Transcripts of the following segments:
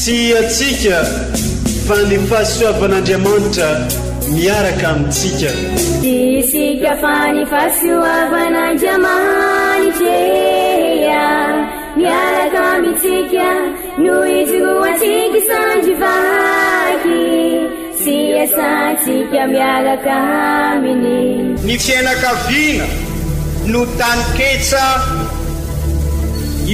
Tsy antsika fa ny fahasoavan'Andriamanitra miaraka amintsika. Tsy isika fa ny fahasoavan'Andriamanitra miaraka amintsika no ijoroantsika sandry vaky sy iasantsika miaraka aminy. Ny fiainakaviana no taninketsa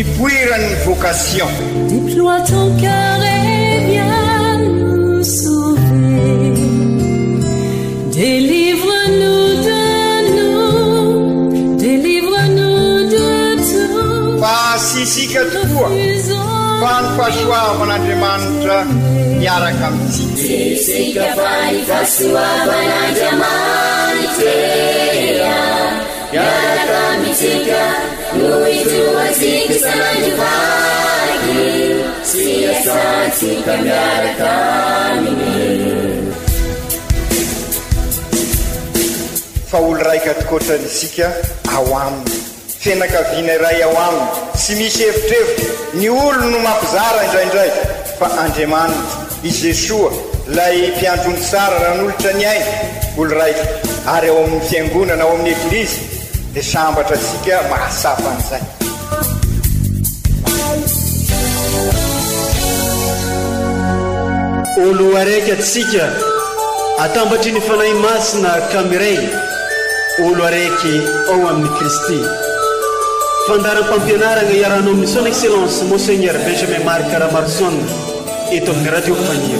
ipoiran'ny vocation. Déploie ton cœur et viens nous sauver. Délivre-nous de nous, délivre-nous de tout. Fa tsy isika tokoa fa ny fahasoavan'Andriamanitra miaraka amintsika. Tsy isika fa ny fahasoavan'Andriamanitra miaraka amintsika no ijoroantsika isan'andro vaky sy iasantsika miaraka aminy. Fa olo raika tokoatrany isika ao aminy. Fianakaviana iray ao aminy, tsy misy evitrevitra, ny olony no mampizara indraindray, fa Andriamanitra, i Jesoa, ilay mpiandry ondry tsara nanolotra ny ainy, olo raika, ary ao amin'ny Fiangonana, ao amin'ny Eglizy, dia sambatra antsika mahatsapa an'izay. Olo araiky antsika, atambatry ny Fanahy Masina ka miray, olo araiky ao amin'i Kristy. Fandaharam-pampianaragna iarahanao amin'ny Son Excellence Monseigneur Benjamin Marc Ramaroson eto amin'ny Radio Faniry.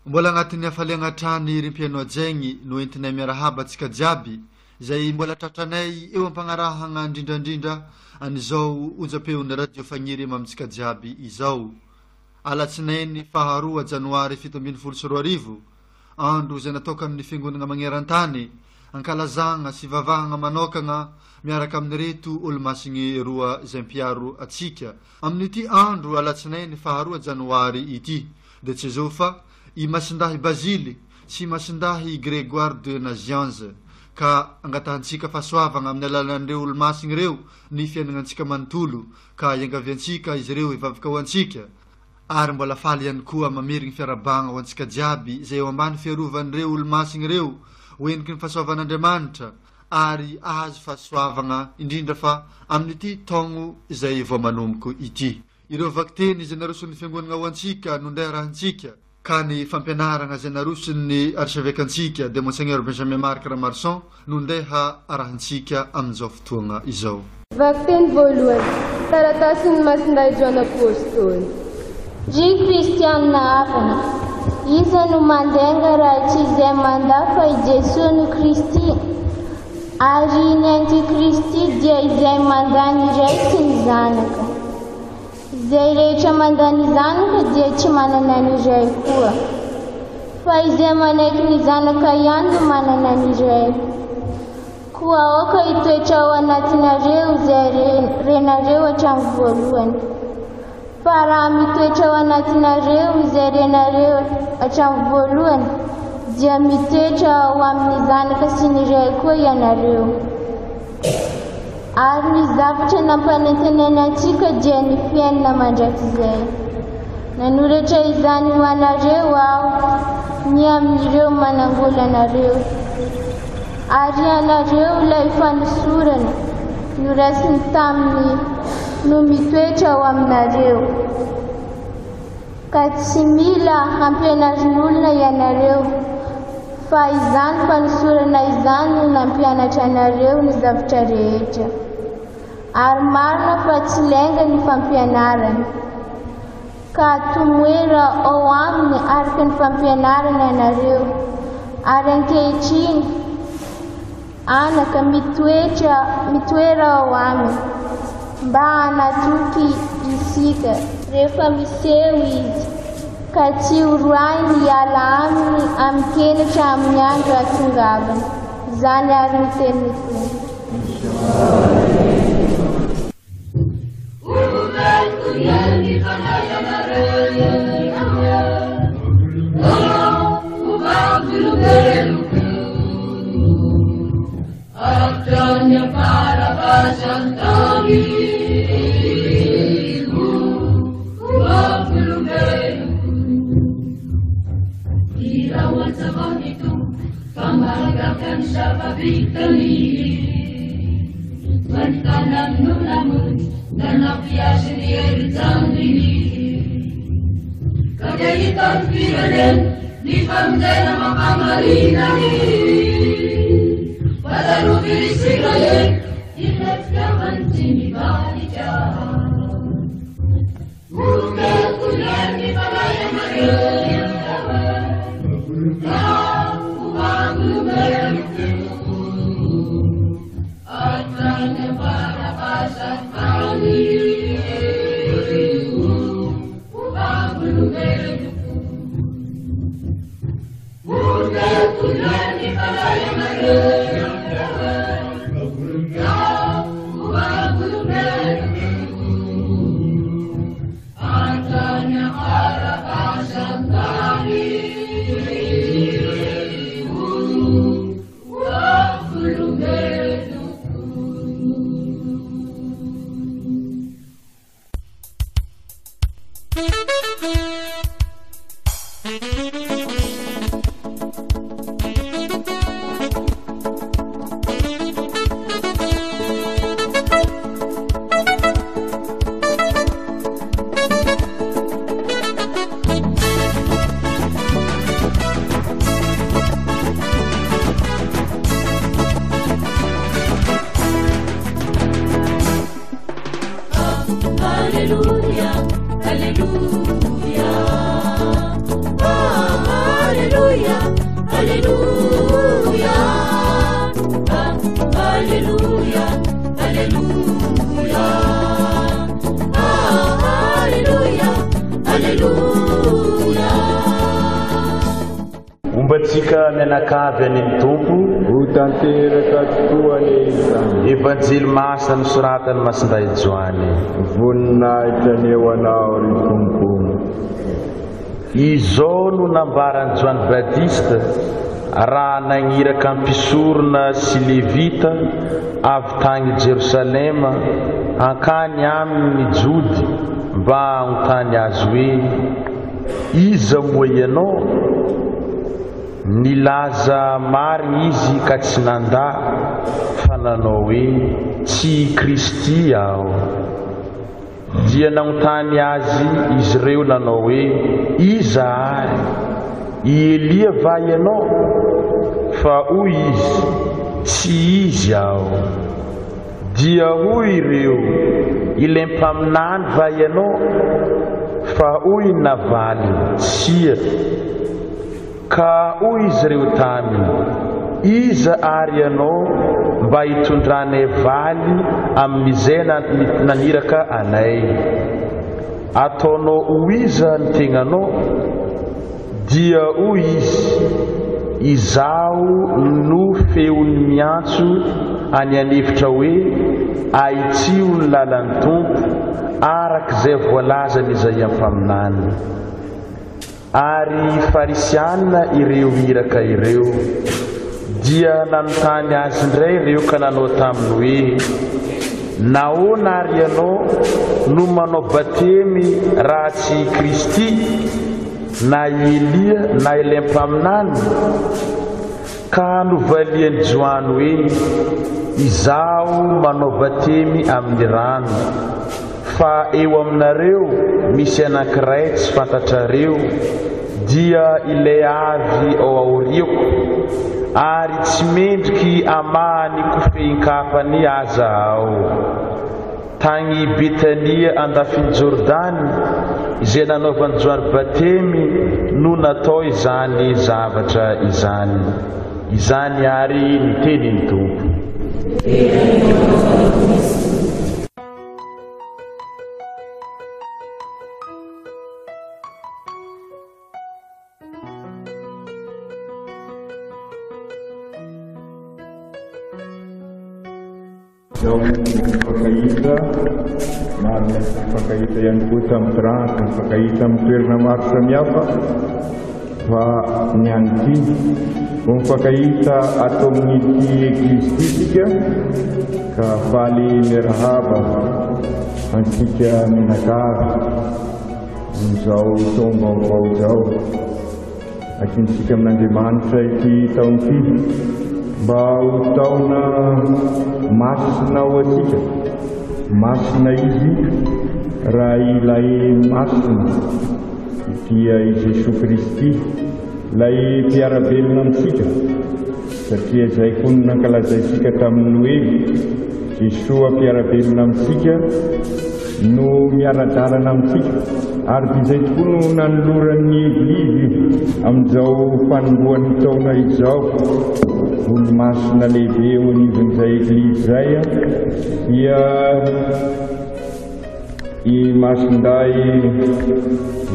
Mbola agnatin'ny hafaliagna hatrany ry mpihaino hajaigny no entinay miarahaba antsika jiaby izay mbola tratranay eo am-pagnarahagna ndrindrandrindra an'izao onjam-peon'ny Radio Fagniry mamintsika jiaby izao. Alatsinainy faharoa janoary 2017, andro izay nataokan'ny Fiangonagna magneran-tany ankalazagna sy ivavahagna manokagna miaraka amin'ireto Olomasigny roa izay mpiaro atsika amin'ity andro alatsinainy faharoa janoary ity dia tsy izao fa i Masindahy Bazily sy i Masindahy Grégoire de Nazianze ka angatahantsika fahasoavagna amin'ny alalan'ireo Olomasigny ireo ny fiainagnantsika manontolo ka iangaviantsika izy ireo hivavaka ho antsika Ary mbola faly ihany koa mamerigny fiarahabagna ho antsika jiaby izay eo ambany fiarovan'ireo olomasigny ireo ho heniky ny fahasoavan'Andriamanitra ary ahazo fahasoavagna indrindra fa amin'ity taogno izay vao manomboko ity. Ireo vakiteny izay naroson'ny Fiangonagna ho antsika no ndray arahintsika. Ka ny fampianaragna izay naroson'ny Archeveque-ntsika dia Monseigneur Benjamin Marc Ramarson no ndeha arahintsika amin'izao fotoagna izao. Vakiteny voalohany, Taratasin'i Masindahy Joany Apostoly. Ry kristianina havana, iza no mandainga raha tsy izay mandà fa i Jesoa no Kristy? Ary ny antikristy dia izay mandà ny Ray sy ny Zanaka. Izay rehetra mandà ny Zanaka dia tsy manana ny Ray koa. Fa izay manaiky ny Zanaka ihany no manana ny Ray. Koa aoka hitoetra ao anatinareo izay renareo hatramin'ny voalohany. Fa raha mitoetra ao anatinareo izay renareo hatramin'ny voalohany, dia mitoetra ao amin'ny Zanaka sy ny Ray koa ianareo. Ary ny zavatra nampanantenaina antsika dia ny fiainana mandrakizay. Nanoratra izany ho anareo aho, ny amin'ireo manangola anareo. Ary ianareo ilay fanosorana noraisiny taminy no mitoetra ao aminareo. Ka tsy mila hampianarin'olona ianareo, fa izany fanosorana izany no nampianatra anareo ny zavtra rehetra. Ary marina fa tsy lainga ny fampianarany. Ka tomoera ao aminy araka ny fampianarany anareo. Ary ankehitriny, Anaka, mitoetra, mitoera ao aminy, mba hanatoky isika rehefa miseho Izy, ka tsy ho roahiny hiala aminy amin-kenatra amin'ny andro hahatongavany. Izany ary no tenin'ny Tompo. Homba antsika mianakavy any amin'ny Tompo. Ho tanteraka tokoa anie izany. Evanjely masina nosoratan'i Masindahy Joany. Voninahitra anie ho anao ry Tompo. Izao no nambaran'i Joany Batista raha nagniraka mpisorona sy levita avy tany Jerosalema hankany aminy ny Jody mba hanontany azy hoe iza moa ianao? Nilaza marina izy ka tsy nandà fa nanao hoe tsy Kristy aho. Dia nanontany azy izy ireo nanao hoe iza ary? I Elia va ianao? Fa hoy izy, tsy izy aho. Dia hoy ireo, ilay mpaminany va ianao? Fa hoy ny navaliny, tsia. Ka hoy izy ireo taminy, iza ary ianao mba hitondranay valy amin'izay naniraka anay? Ataonao ho iza ny tegnanao? Dia hoy izy, izaho no feon'ny miantso any an'efitra hoe ahitsio ny lalan'ny Tompo arak'izay voalazan'i Izaia mpaminany. Ary farisianina ireo iraka ireo. Dia nanontany azy indray ireo ka nanao taminy hoe nahoana ary ianao no manao batemy raha tsy i Kristy na i Elia na ilay mpaminany? Ka novalian'i Joany hoe izaho manao batemy amin'ny rano, fa eo aminareo misy anankiray tsy fantatrareo, dia ilay avy ao aoriako, ary tsy mendriky hamaha ny kofehin-kapany aza aho. Tany Betania andafin'i Jordany, izay nanaovan'i Joany batemy no natao izany zavatra izany. Izany ary ny tenin'ny Tompo. Izao mifankahita, marina mifankahita ihany koa tamin'ny tranche, mifankahita amin'ny toerana maro samihafa, fa ny an'ity vao mifankahita ato amin'ity eglizy ity isika ka faly miarahaba antsika mianakavy amin'izao taom-baovao izao. Akintsika amin'Andriamanitra ity taona ity mba ho taona masina ho antsika. Masina Izy raha ilay masina dia i Jesoa Kristy, ilay mpiara-belona amintsika, satria izay koa no nankalazaintsika tamin'ny Noely, Jesoa mpiara-belona amintsika no miara-dalana amintsika, ary dia izay tokoa no nanoloran'ny Eglizy amin'izao fanombohan'ny taona izao. Olomasina lehibe eo anivon'izay Eglizy izay dia i Masindahy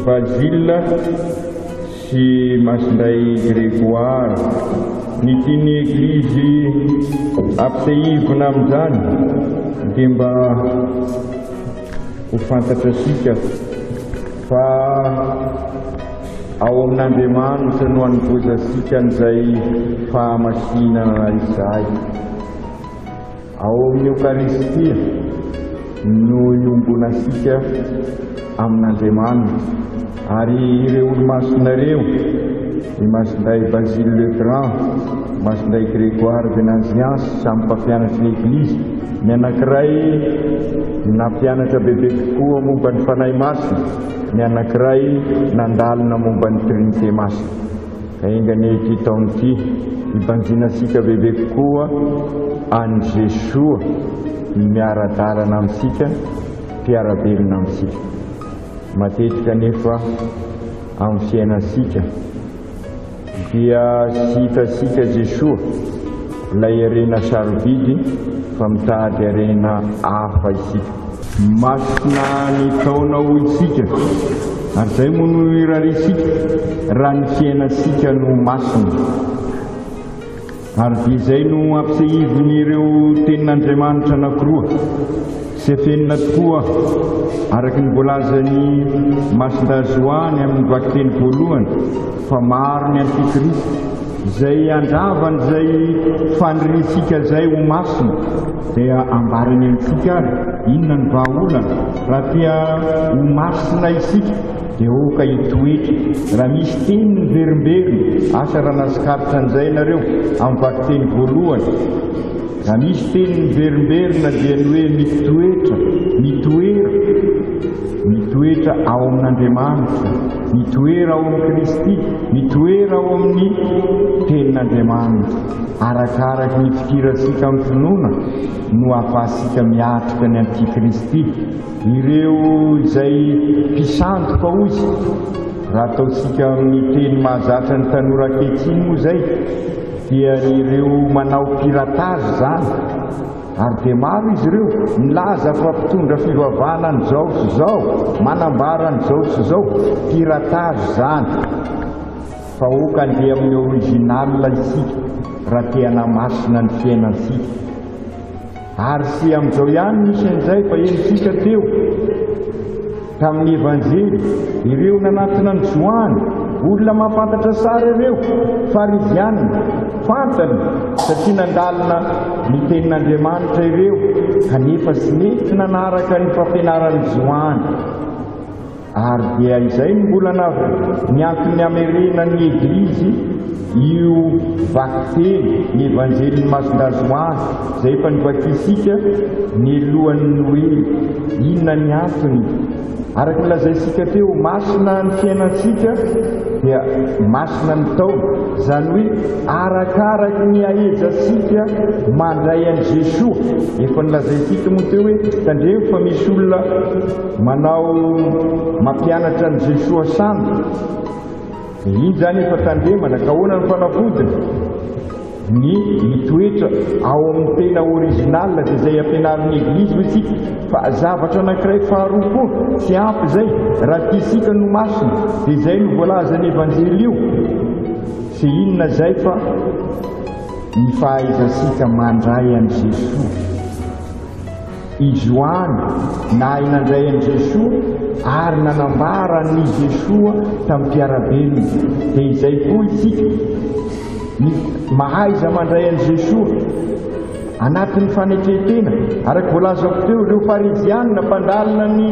Basile sy Masindahy Grégoire. Ny tian'ny Eglizy ampitehivina amin'izany dia mba ho fantatrasika fa ao amin'Andriamanitra no anovozantsika an'izay fahamasinana izay. Ao amin'ny Eokaristia no iombonantsika amin'Andriamanitra, ary ireo olomasina ireo, i Masindahy Basile le Grand, Masindahy Grégoire de Naziance, samy mpampianatry ny Eglizy, ny anankiray nampianatra bebe kokoa momba ny Fanahy Masina, ny anankiray nandalina momba ny Trinite Masina. Ka enga anie ity taona ity hibanjinantsika bebe kokoa an'i Jesoa miara-dalana amintsika, mpiara-belona amintsika. Matetika anefa amin'ny fiainantsika dia tsy hitantsika Jesoa ilay harena sarobidy fa mitady harena hafa isika. Masina ny taona hoy isika, ary izay moa no irariantsika raha ny fiainantsika no masina. Ary dia izay no ampisehivin'ireo tenin'Andriamanitra anankiroa. Tsy afenina tokoa, araka ny voalazan'i Masindahy Joany amin'ny vakiteny voalohany, fa maro ny antikristy izay handrava an'izay faniriantsika izay ho masina. Dia ambarany amintsika ary inona ny vahaolana raha tia ho masina isika dia aoka hitoetra. Raha misy teny miverimberina, asa raha nahatsikaritra an'izay ianareo amin'ny vakiteny voalohany, raha misy teny miverimberina dia ny hoe mitoetra, mitoera, mitoetra ao amin'Andriamanitra, mitoera ao amin'i Kristy, mitoera ao amin'ny tenin'Andriamanitra. Arakaraky ny fikirantsika amin'ny finoana no ahafahantsika miatrika ny antikristy, ireo izay mpisandoka hozy, raha ataontsika amin'ny teny mahazatra ny tanora ankehitriny moa izay dia ireo manao piratage izany, ary dia maro izy ireo milaza fa mpitondra fivavahana an'izao sy izao, manambara an'izao sy izao, piratage izany. Fa aoka andeha amin'ny original isika raha te hanamasina ny fiainantsika. Ary tsy amin'izao ihany misy an'izay fa henontsika teo tamin'ny Evanjely, ireo nanatona an'i Joany, olona mahafantatra tsara ireo, Fariziana, fantany satria nandalina ny tenin'Andriamanitra ireo, kanefa tsy nety nanaraka ny fampianaran'i Joany. Ary dia izay no mbola ny antony hamerenan'ny Eglizy io vakiteny, ny Evanjelin'i Masindahy Joany, izay efa novakintsika nialohan'ny Noely. Inona ny antony? Araka ny lazaintsika teo, masina ny fiainantsika dia masina ny taona. Izany hoe arakaraky ny ahejantsika mandray an'i Jesoa. Efa nolazaintsika moa teo hoe tandremo fa misy olona Manao mampianatra an'i Jesoa sandoka. Dia iny izany efa tandremana ka ahoana ny fanafodiny? Ny mitoetra ao amin'ny tena original dia izay ampianarin'ny Eglizy hoy isika. Fa zavatra anankiray faharoa koa tsy ampy izay, raha tiantsika no masina dia izay no voalazan'ny Evanjely io. Tsy inona izay fa ny fahaizantsika mandray an'i Jesoa. I Joany nahay nandray an'i Jesoa ary nanambara an'i Jesoa tamin'ny mpiara-belona. Dia izay koa isika, ny mahaiza mandray an'i Jesoa anatin'ny fanetren-tena. Araka voalazako teo, ireo Farizianina mpandalina ny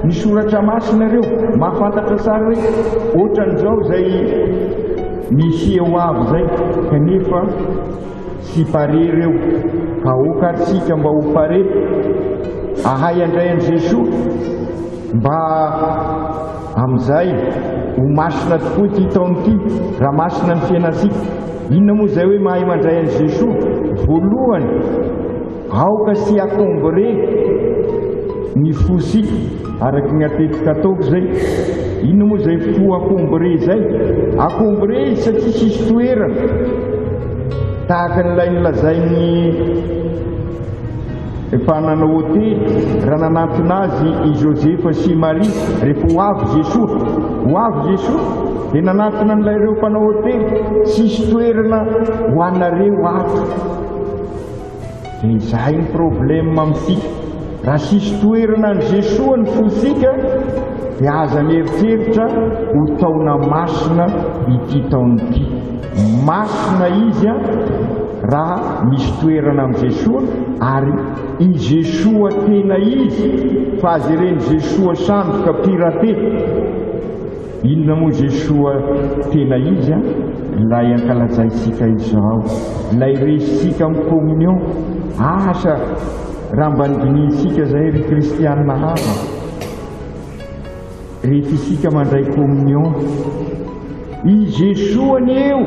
ny soratra masina ireo, mahafantatra tsara hoe ohatran'izao izay Mesia ho avy izay, kanefa Tsy pare ireo, ka aoka ary tsika mba ho pare ahay handray an'i Jesoa, mba amin'izay ho masina tokoa ity taona ity, raha masina ny fiainantsika. Inona moa izay hoe mahay mandray an'i Jesoa? Voalohany, aoka sy encombré ny fosika, araka ny atetika ataoko izay. Inona moa izay fo encombré izay? Encombré izy satria tsisy toerana. Tahaka an'ilay nolazain'ny efa nanao hotely raha nanantona azy i Josefa sy i Maria rehefa ho avy Jesoa. Ho avy Jesoa dia nanantona an'ilay ireo mpanao hotely, tsisy toerana ho anareo ato. Dia izay ny problème amintsika. Raha tsisy toerana an'i Jesoa ny fontsika dia aza mieritreritra ho taona masina ity taona ity. Masina izy raha misy toerana amin'i Jesoa ary i Jesoa tena izy fa aza ireny Jesoa sandoka pirate. Inona moa Jesoa tena izy an? Ilay ankalazaintsika izao, ilay resintsika amin'ny communion. Asa raha mba nodinihintsika izay ry kristianina havana. Rehefa isika mandray communion, i Jesoa anie eo,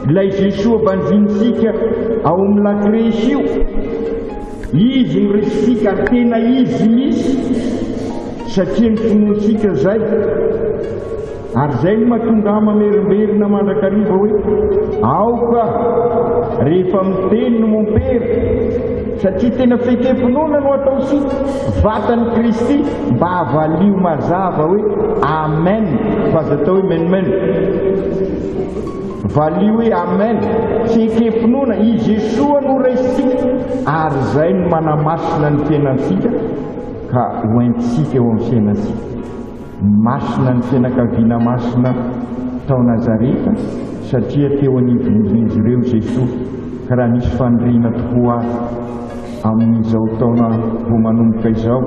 ilay Jesoa banjinintsika ao amin'ny lakresy io. Izy no resintsika ary tena izy misy satria ny finoantsika izay. Ary izay no mahatonga ahy mamerimberina mandrakariva hoe aoka rehefa miteny ny mompera satria tena fekem-pinoana no ataontsika, vatan'i Kristy, mba avalio mazava hoe Amen fa aza atao hoe men men. Valio hoe Amen! Tsy ekem-pinoana, i Jesoa no raisintsika ary izay no manamasina ny fiainantsika ka ho entintsika eo amin'ny fiainantsika. Masina ny fianakaviana masina tao Nazareta satria teo anivon'izy ireo Jesoa ka raha nisy faniriana tokoa ary amin'izao taona vao manomboka izao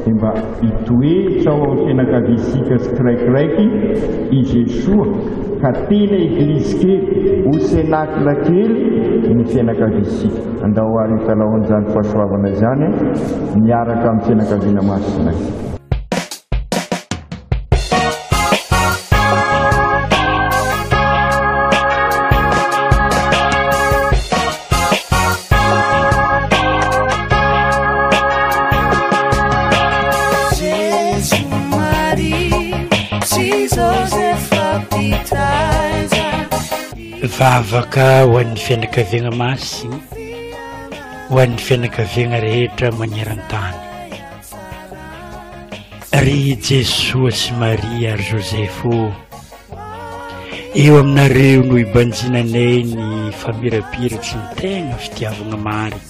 dia mba hitoetra ao amin'ny fianakaviantsika tsikiraikiraiky i Jesoa ka tena Eglizy kely ho Cenacle kely ny fianakaviantsika. Andao ary hitalaho an'izany fahasoavana izany miaraka amin'ny fianakaviana masina isika. Vavaka ho an'ny fianakaviagna masina, ho an'ny fianakaviagna rehetra maneran-tany. Ry Jesoa sy Maria ary Joseph ô, eo aminareo no ibanjinanay ny famirapiratry ny tegna fitiavagna marina.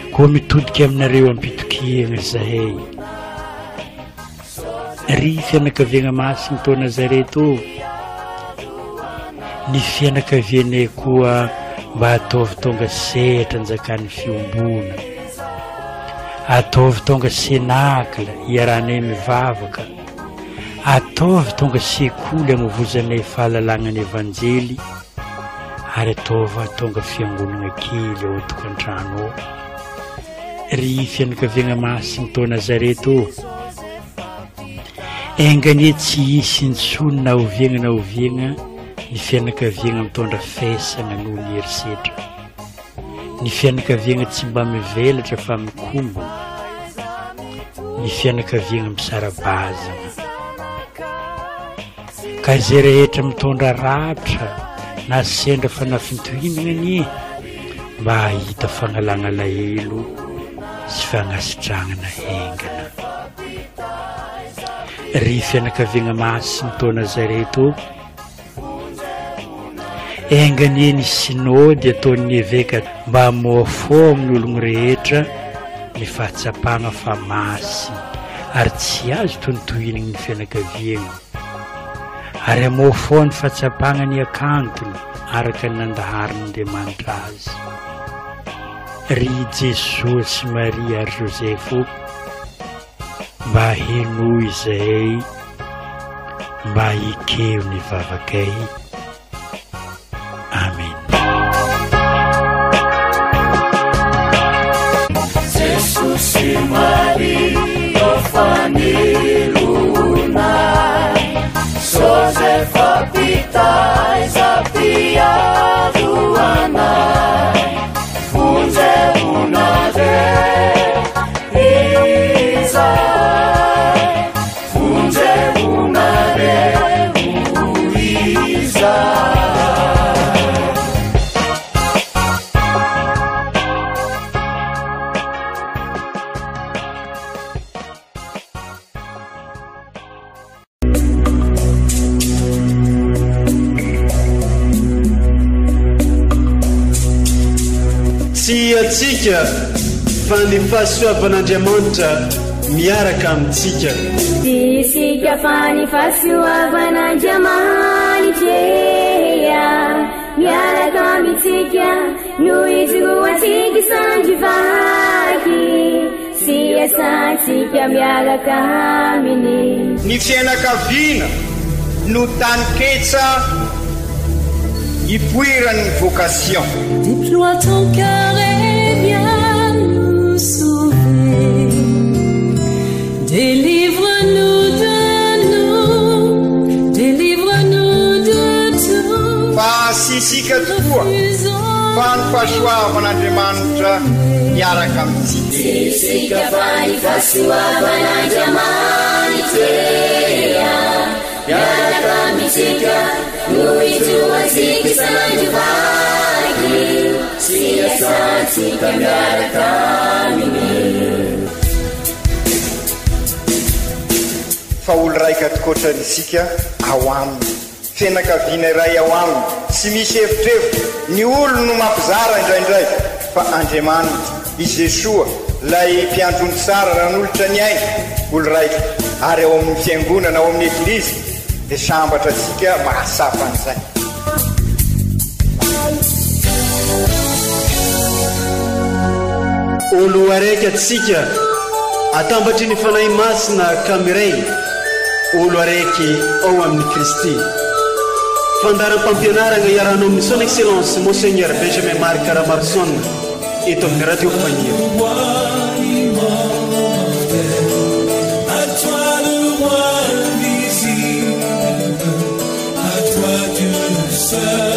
Koa mitodika aminareo am-pitokiagna zahay. Ry fianakaviagna masina tao Nazareth ô, ny fianakavianay koa mba ataovy tonga sehatra anjakan'ny fiombona. Ataovy tonga senakla iarahanay mivavaka. Ataovy tonga sekoly anovozanay fahalalagna ny Evanjely ary ataova tonga fiangonagna kely ao an-tokantrano ao. Ry fianakaviagna masina tao Nazareth ô, enga anie tsy hisy intsony na oviagna na oviagna ny fianakaviagna mitondra faisana noho ny herisetra, ny fianakaviagna tsy mba mivelatra fa mikombona, ny fianakaviagna misara-bazana. Ka izay rehetra mitondra ratra na sendra fanafintohinana anie mba hahita fanalana alahelo sy fagnasitragnana hengana. Ry fianakaviagna masina tao Nazareth ô, Enga anie ny Synode ataon'ny Eveka mba hamohafoha amin'ny ologno rehetra ny fahatsapagna fa masina ary tsy azo tontohinigny ny fianakaviagna, ary hamohafoha ny fahatsapagna ny hakantony araka ny nandaharin'Andriamanitra azy. Ry Jesoa sy Maria ary Joseph ô, mba henoy izahay, mba ekeo ny vavakay. Amen. Jesosy Maria fanilonay Josefa mpitaiza mpiaro anay Vonjeonareo izahay Vonjeonareo izahay. Tsy antsika fa ny fahasoavan'Andriamanitra miaraka amintsika. Tsy isika fa ny fahasoavan'Andriamanitra miaraka amintsika no ijoroantsika sandry vaky sy iasantsika miaraka aminy. Ny fiainakaviana no taninketsa ipoiran'ny vocation. Déploie ton cœur et viens nous sauver. Délivre-nous de nous, délivre-nous de tout. Fa tsy isika tokoa fa ny fahasoavan'Andriamanitra miaraka amintsika. Tsy isika fa ny fahasoavan'Andriamanitra miaraka amintsika no ijoroantsika isan'andro vaky sy iasantsika miaraka aminy. Fa olo raika tokoatrany isika ao aminy. Fianakaviana iray ao aminy, tsy misy evitrevitra, ny olony no mampizara indraindray, fa Andriamanitra, i Jesoa, ilay Mpiandry ondry tsara nanolotra ny ainy, olo raika, ary ao amin'ny Fiangonana, ao amin'ny Eglizy, dia sambatra antsika mahatsapa an'izay. Olo araiky atsika atambatry ny Fanahy Masina ka miray olo araiky ao amin'i Kristy. Fandaharam-pampianaragna iarahanao amin'ny Son Excellence Monseigneur Benjamin Marc Ramaroson eto amin'ny Radio Fagniry. À toi le roi invisible, à toi Dieu seul.